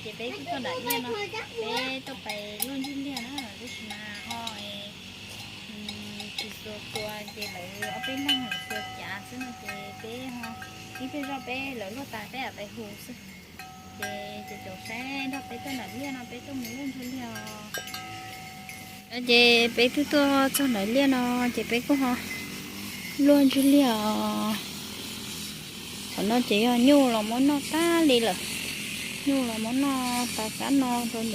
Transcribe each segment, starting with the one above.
Ces peb kuj tuaj nram liaj no, peb tuaj pais luaj ntsuag liaj na, tab sis mas ho tsis xua tua ces lawv ob peb leeg lawv xua cav xwb no ces peb ho ib pliag zoj peb lawv luaj tas peb mam pais hu xwb. Ces caum caum saib nrog peb tuaj nram liaj no peb tuaj mus luaj ntsuag liaj os. Ces peb twb tuaj txog nram liaj no ces peb kuj ho luaj ntsuag liaj os. Thaum no ces yog nyuj los muab noj tag li lawm. Nyuj los muab noj tas kab no rau ntawm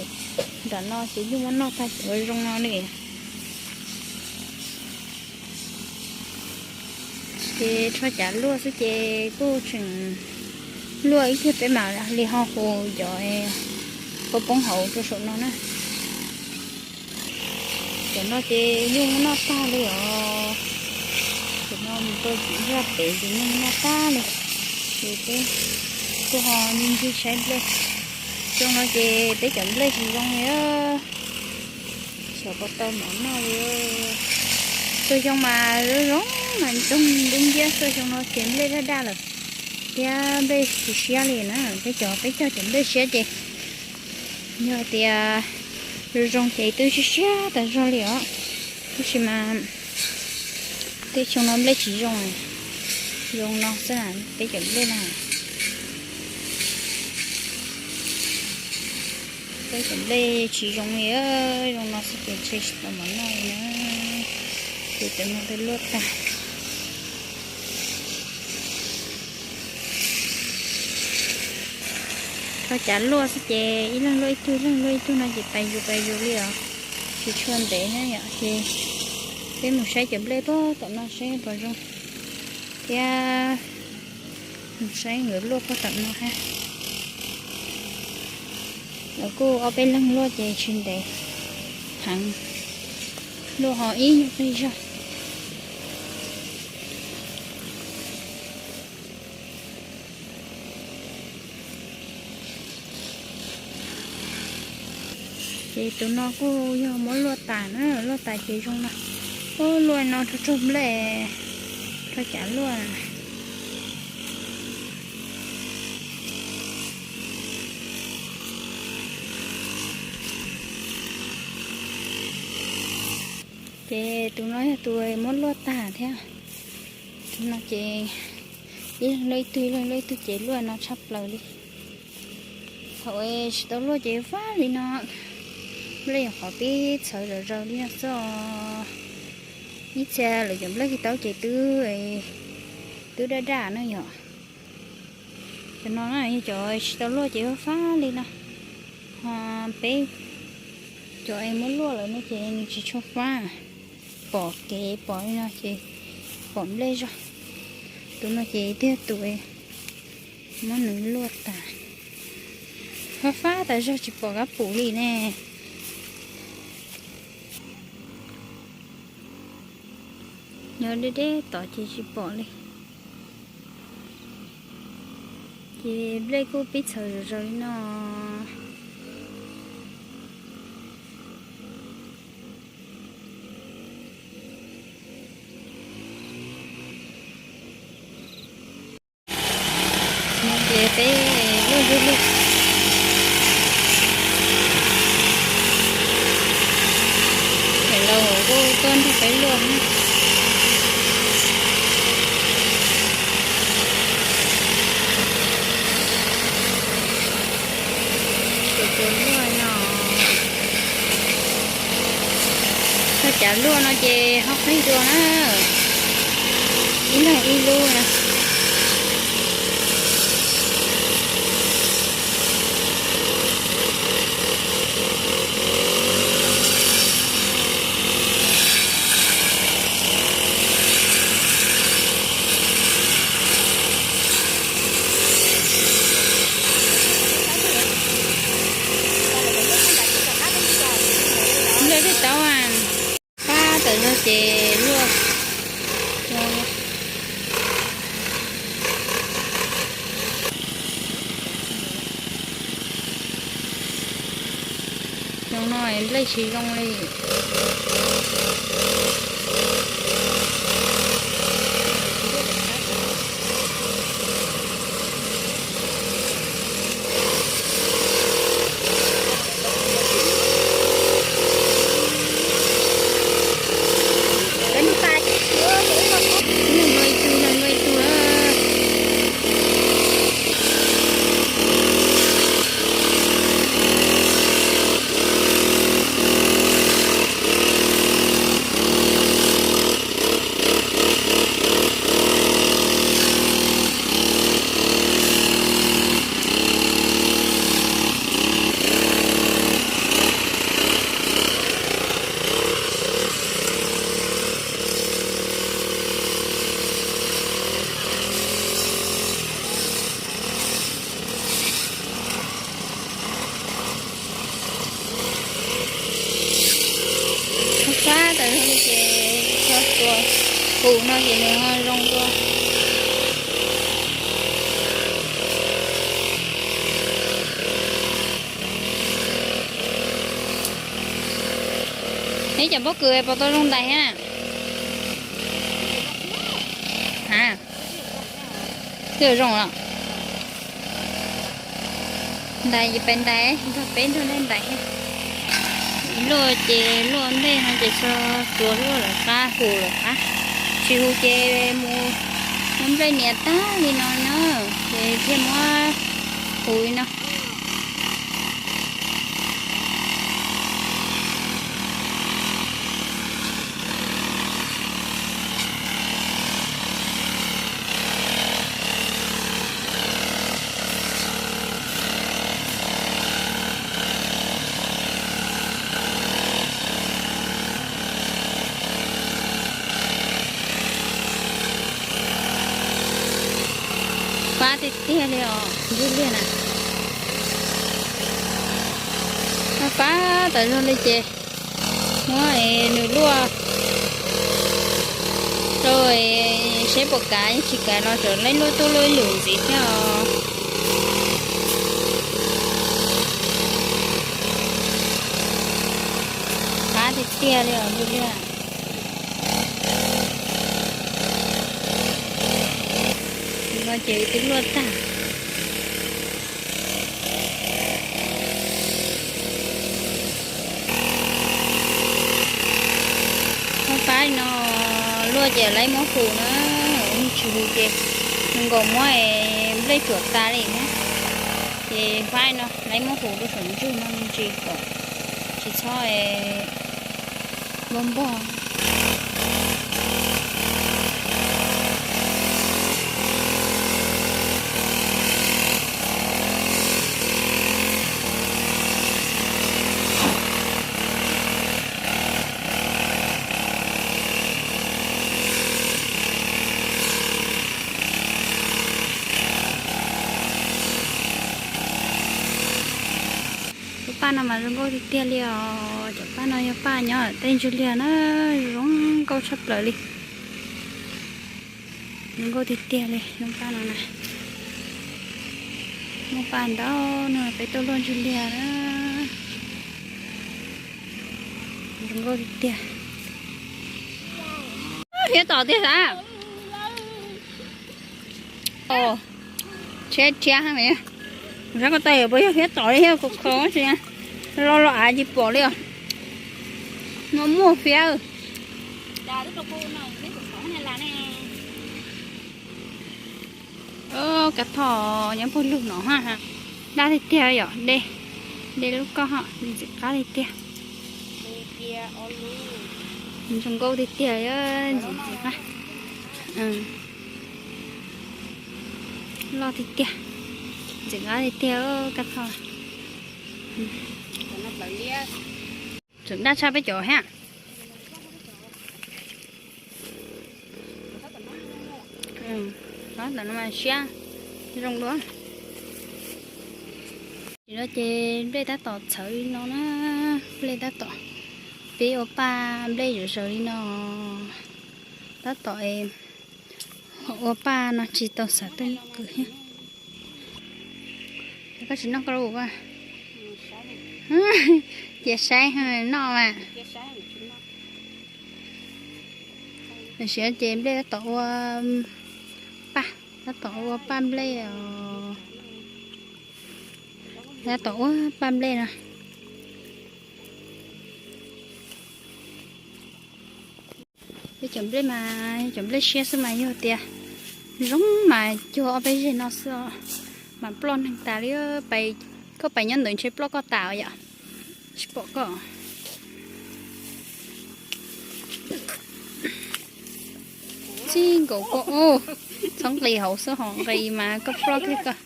nram no ces nyuj muab noj tag cov zoo no li. Ces rho cav luaj xwb ces kuj tseem luaj ib pliag peb mam li ho hu cov poob poob hauv rau saum no na. Cov no ces nyuj muab noj tag li os. Cov no mus rau tim zaj pem ces nyuj muab noj tag li. Ces peb kuj ho ncig ncig saib nplej. Xyoo no ces peb cov nplej tsis zoo li. Xyov puas tau mov noj li. Txhua xyoo mas zoo zoo mas ntsoog dub nciab, txhua xyoo no ces nplej daj daj lawm thiab nplej tsis siab li na. Peb cov peb cog cov nplej siab ces yog tias zoo zoo ces twb siab siab tas zog li os. Tab sis mas tej xyoo no nplej tsis zoo, zoo no xwb peb cov nplej no. Peb cov nplej tsis zoo li, zoo no xwb ces ntshe tsis tau mov noj li na. Ces cov no peb luaj tag. Rho cav luaj xwb ces ib leeg luaj ib tug, ib leeg luaj ib tug no ces pais zus pais zus li os. Tsis tshua ntev na yom, ces peb mus saib cov nplej puag tom no saib puas zoo thiab mus saib nkawd luaj puag tom no hab. Lawv kuj ob peb leeg luaj ces tsis ntev heev, luaj ho ib nyuag qig zog. Ces tus no kuj yog muab luaj tas na, luaj tas ces zoo no. Ub, luaj no rau raug nplej, rau cav luaj. Ces tus no yog tus muab luaj tag thiab. Tus no ces ib leeg luaj ib tug, ib leeg luaj ib tug ces luaj no tshaj plaws li. Thaum tsis tau luaj ces fab li no, nplej nyuam qhuav pib txhawv zom zaws li no xwb. Ib txhia lawv cov nplej taub ces twb, twb daj daj na yom. Cov no na yog cov tsis tau luaj ces fab fab li no. Ho peb cov es muab luaj lawm no ces nws tsis tshua fab, pom kev pom li no ces pom nplej zog. Tus no ces tiag tus muab nws luaj tas, fab fab tas zog tsis pom kab pum li ne. Nyob deb deb tod ces tsis pom li. Ces nplej kuj pib txhawv zom zaws li no. Ces peb luaj ntsuag luaj, laus kuj tuaj nrog peb luaj na. Ces tus luaj no, txog cav luaj no ces ho qhib dua na, ib leeg ib lub na. Nplej twb tau fab tawm zog ces luaj. Xyoo no nplej tsis zoo li. Tus no ces nws ho zoo dua. Neb cov pob kws puas tau zoo ntais thiab? Ha, twb zoo los. Ntais ces peb ntais, nrog peb nrog nej ntais thiab. Luaj ces luaj ntej no ces tsuas luaj lawv qab, hu lawv qab, tsis hu ces mus muab nplej nias tag li no na, ces thiaj muab hu li no. Fab tiag tiag li os, ntsuj liag na. Fab fab tas zog li ces muab nws luaj rau seb puas kav, yog tsis kav los tseem leej luaj tuaj luaj lwm ntxiv thiab os. Fab tiag tiag li os ntsuj liag. No ces twb luaj tag. Fab fab li no luaj ces lawv muab hu na, tsis hu ces nkaus muab nplej tuam tas li na. Ces fab li no lawv muab hu rau saum ntsug no me ntsis kom tsis txhob npog npog. Lub paj no mas zoo nkauj tiag tiag li os. Cov paj no yog paj nyob tej ntsis liag na, zoo nkauj tshaj plaws li. Zoo nkauj tiag tiag li lub paj no na. Lub paj ntau no peb tuaj luaj ntsis liag na. Zoo nkauj tiag tiag. Hiab tom tiag sav. Tshiab tshiab, sab ko taw puas yog hiab tom li thiab, kho kho tsis, lo lo av tsis pom li os. No muaj fiab. Kav thom nyob puag lug no ha. Daj tiag tiag yom, dej, dej lub koj ho ntxim qab tiag tiag. Zoo nkauj tiag tiag, ntxim ntxim qab. Loj tiag tiag, ntxim qab tiag tiag, kav thom. Tseem daj tshaj peb cov thiab. Tam no mas siab zoo dua. Tam no ces nplej tab tom txhawv li no na, nplej tab tom, peb ua paj nplej zawv zawv li no, tab tom ua paj no tsis tau xav tuaj kws thiab. Koj tsis noj koj lub ua, cia saib noj mas. Tam sim no ces nplej tab tom ua paj, tab tom ua paj nplej os. Tab tom ua paj nplej no. Peb cov nplej mas cov nplej siab xwb mas yog tias zoo mas cuag ob peb zeg no xwb os, mas ploj neeg tas li. Koj pais nyob ntawd ntshe ploj koj tas yom, tsis pom koj. Txij nkaus koj, txhob nqis hauv xwb, ho nqis mas koj ploj kiag koj.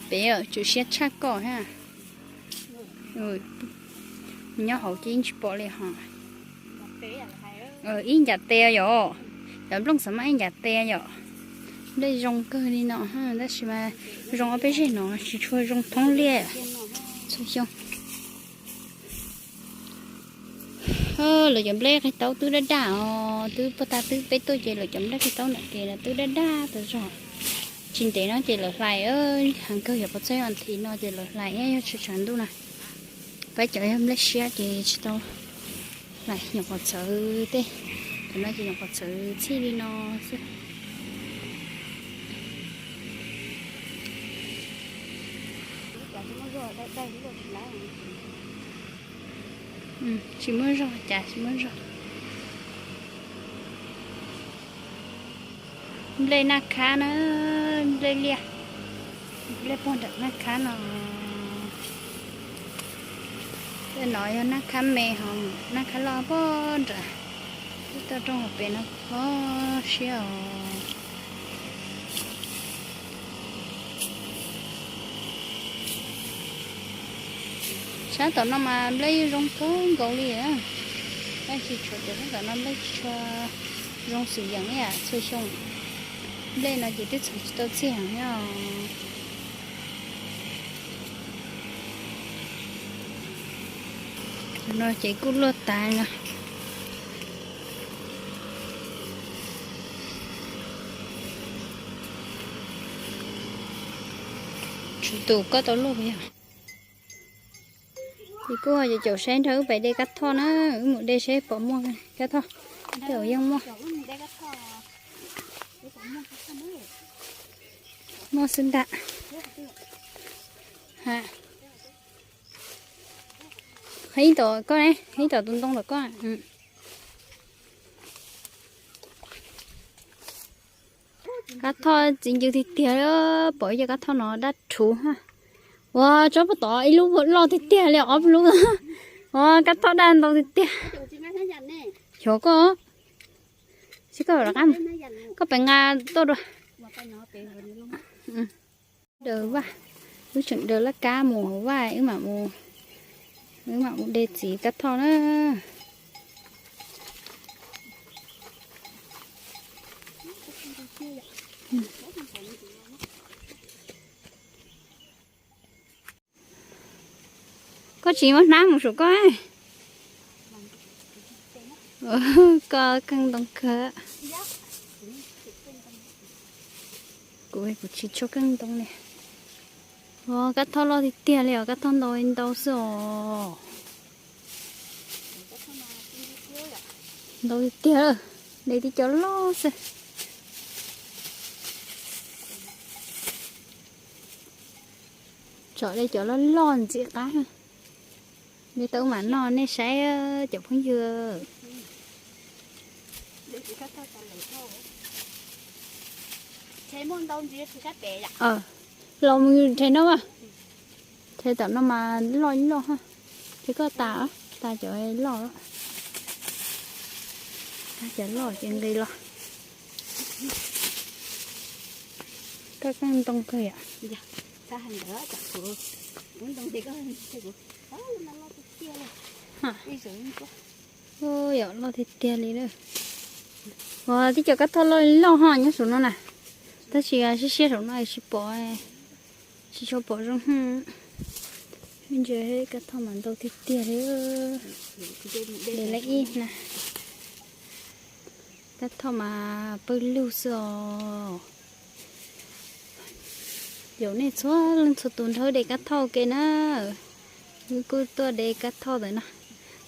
Peb tsum siab tshaj koj thiab. Nyob hauv ces yeej tsis pom li ho. Ib ncav tes yom, cov nplooj xav mas ib ncav tes yom. Nplej zoo kawg li no, tab sis mas zoo ob peb zeg no tsis tshua zoo thoob liaj txhua xyoo. Lawv cov nplej qe taub twb daj daj os. Twb puag ta twb peb tuaj ces lawv cov nplej kawg taub ntawm kev lawv twb daj daj tas zog. Tsis ntev no ces lawv hlais, heev kawg yog puas txog ib vas thiv no ces lawv hlais, yog tsis tshav ntuj na. Peb cov yog nplej siab ces tsis tau hlais, nyuam qhuav txhawv tej, cov no ces nyuam qhuav txhawv txhij li no xwb. Tsis muaj zog, cas tsis muaj zog. Nplej naj khab na, nplej liaj, nplej pog nram naj khab no. Tej no yog naj khab me, ho naj khab loj pog nram, twb toj roob hauv pes no pog siab os. Sab tom no mas nplej yeej zoo kawg nkaus li. Tab sis tshuav tias sab tom no nplej tsis tshua zoo xwm yeem ib yam txhua xyoo. Nplej no ces twb txhawv tsis tau txhij heev thiab. No ces kuj luaj tas no. Tshuav tus koj tau luaj puas yog? Ces kuj yog caum saib nrog wb pais de kab thoj na, wb mus de seb pom muaj kab thoj. Tej zaum yeej muaj. Muaj xwb ntag. Qhib tom koj ne, qhib tom tus ntoo tom koj. Kab thoj txiv ncw tiag tiag li, pom ib co kab thoj no daj rhuv ha. Ua tsob puag tod ib lub loj tiag tiag li, ob lub. Ua kab thoj daj ntau tiag tiag. Xyov koj, tsis koj rov qab, koj pem nqa tuaj dua. Daws vaj, wb tseem daws laj kab mus hauv vaj, wb mam mus, wb mam mus de txiv kab thoj na. Koj tsis muab hnab mus saum koj. Koj keej ntoo kawg. Kuv, kuv tsis tshua keej ntoo li. Ua kab thoj loj tiag tiag li os, kab thoj ntau ntau xwb os. Ntau tiag tiag, de tib co loj xwb. Tsom de cov loj loj ntxim qab. De tau mam noj nej saib cov phooj ywg. Los mus rhe no, rhe tom no mas loj loj ha. Ces koj tas, tas cov loj, tas cov loj ces nqis los. Koj keej ntoo kawg yom. Yog loj tiag tiag li lawm. Ua tib co kab thoj loj loj ho nyob saum no na. Tab sis siab siab saum no tsis pom, tsis tshua pom zoo. Ntsia kab thoj mas ntau tiag tiag li. De lawm ib hnab. Kab thoj mas pawg lug xwb os. Yaum nej txhua leej txhua tus nrog de kab thoj ke na. Wb kuj tuaj de kab thoj ntawm no.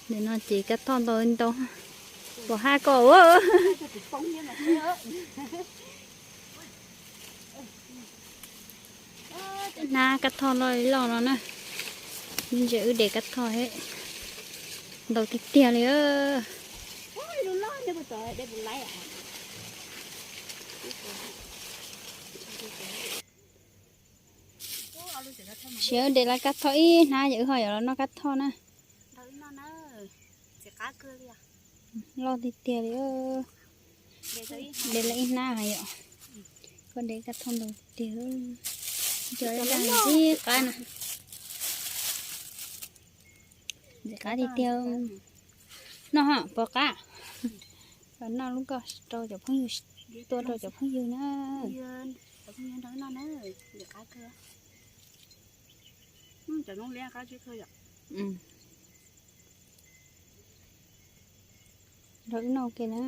Ntawm no ces kab thoj ntau ntau. Pom haj koj. Hnab kab thoj loj loj no na. Ntsia wb de kab thoj he. Ntau tiag tiag li. Sim wb de lawm kab thoj ib hnab ces wb ho yuav los noj kab thoj na. Loj tiag tiag li. De lawm ib hnab hos yom. Koj de kab thoj ntau tiag. Cov dag ntxim qab na. Ntxim qab tiag tiag. Noj ho pom qab. Noj lub koj rau cov phooj ywg, tua rau cov phooj ywg na. Nrog wb noj ke na.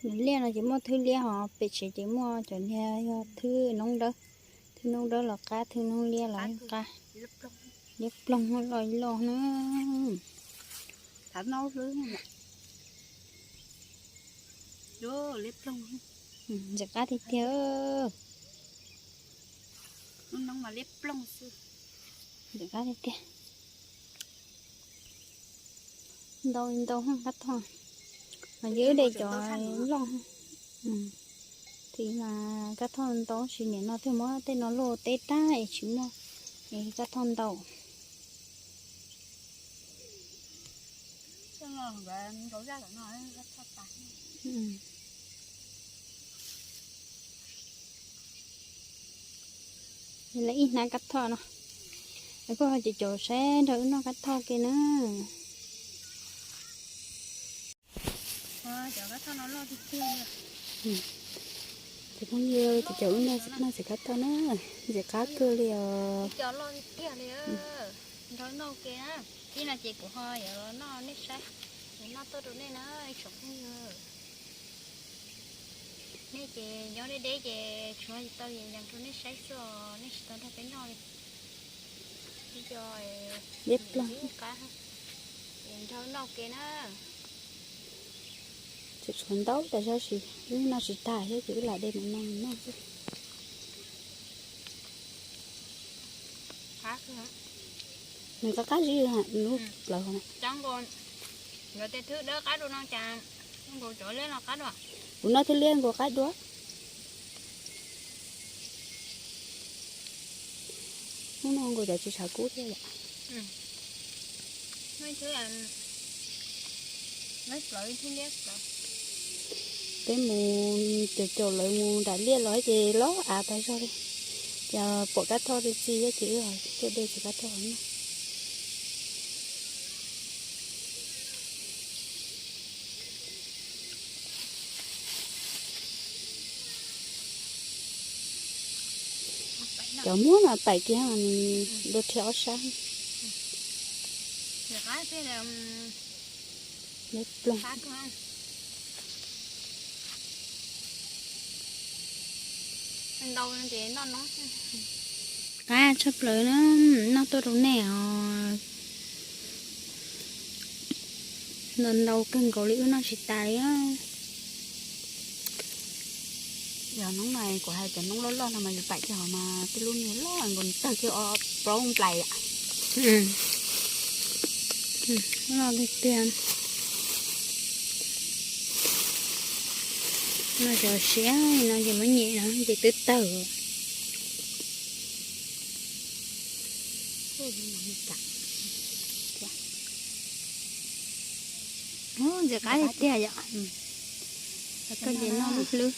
Nws liaj no ces muaj thwb liab hos pem tsev ces muaj cov niag yog thwb noob dawb, thwb noob dawb los qab, thwb noob liab los qab. Liab ploog loj loj na. Ntxim qab tiag tiag. Ntxim qab tiag tiag. Ntau ntau kab thoj, mas yog wb de cov loj. Thiab mas kab thoj ntau sis nim no twb muab tej no luaj teb tag es tsis muaj, es kab thoj ntau. Lawv ib hnab kab thoj no, lawv kuj ho cov caum saib nrog wb noj kab thoj ke na. Cov kab thoj no loj tiag tiag li. Cov phooj ywg, cov caum wb noj ntxiv kab thoj na, ntxim qab kawg li os. Nrog noj ke na, ib no ces kuv ho yuav los noj nej saib, kuv noj tuaj rau nej na ib tsoom phooj ywg. Nej ces nyob deb deb ces tshuav tsis tau yees rau nej saib xwb os, nej tsis tau nrog peb noj li. Liab ploog. Ces nrog noj ke na. Tseem tshuav ntau tas zog sis wb noj tsis tag thiab ces wb lam de mus no noj xwb. Nws qab qab zib lub plawv hov. Kuv noj thwb liab nkaus qab dua. Hnub no nkaus cov tsis tshav kub thiab yom. Peb mus caum caum lawv mus nram liaj los ces loj av tas zog li. Ces pom kab thoj li txi thiab ces wb tuaj de txiv kab thoj noj. Cov muab mas paim kiag nws dua rhiab ob sab. Liab ploog. Qab tshaj plaws na, noj tuaj rau nej os. Ntau ntau kawg nkaus li wb noj tsis tas li. Yog hnub no kuv hais cov noob loj loj no mas yus paim kiag hov mas tej lub niag loj nkaus tawg kiag ob plaub nplais. Loj tiag tiag. No cov siab no ces muab nyem no ces twb tawg. Ntxim qab tiag tiag yom. Koj ces noj lub hlwb.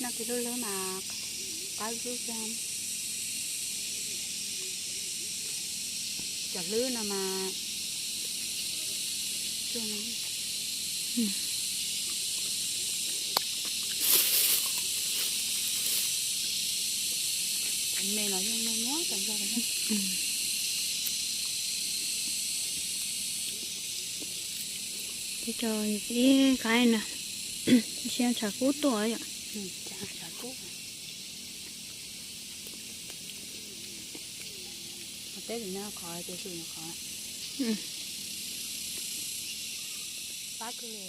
Noj kiag lub hlwb mas qab lub kiag. Cov hlwb no mas me los yeej muaj muab tas zog. Ib qaib na, siab tshav kub tuaj yom. Peb vim no qhov tias sim qhov pab kawg li.